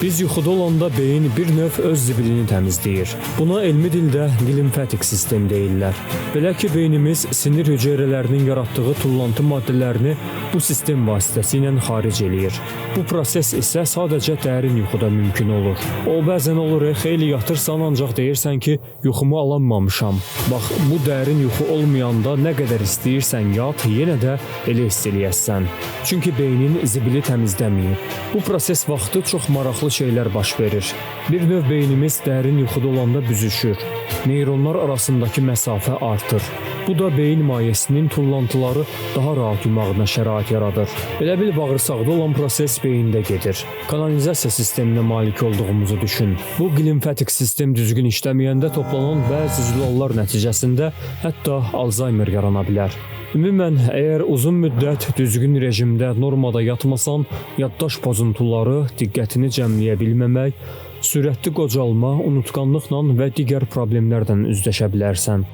Biz yuxuda olanda beyin bir növ öz zibilini təmizləyir. Buna elmi dildə glimfatik sistem deyirlər. Belə ki, beynimiz sinir hüceyrələrinin yaratdığı tullantı maddələrini bu sistem vasitəsilə xaric eləyir. Bu proses isə sadəcə dərin yuxuda mümkün olur. O bəzən olur, xeyli yatırsan, ancaq deyirsən ki, yuxumu alanmamışam. Bax, bu dərin yuxu olmayanda nə qədər istəyirsən yat, yenə də elə hiss eləyəsən. Çünki beynin zibili təmizləməyib. Bu proses vaxtı çox maraqlı şeylər baş verir. Bir növ beynimiz dərin yuxuda olanda büzüşür. Neyronlar arasındakı məsafə artır. Bu da beyin mayesinin tullantıları daha rahat yumağına şərait yaradır. Elə bil bağırsaqda olan proses beyində gedir. Kanalizasiya sisteminə malik olduğumuzu düşün. Bu glimfatik sistem düzgün işləməyəndə toplanan bəzi zülallar nəticəsində hətta Alzheimer yarana bilər. Ümumən, əgər uzun müddət düzgün rejimdə, normada yatmasan, yaddaş pozuntuları, diqqətini cəmləyə bilməmək, sürətli qocalma, unutqanlıqla və digər problemlərlə üzləşə bilərsən.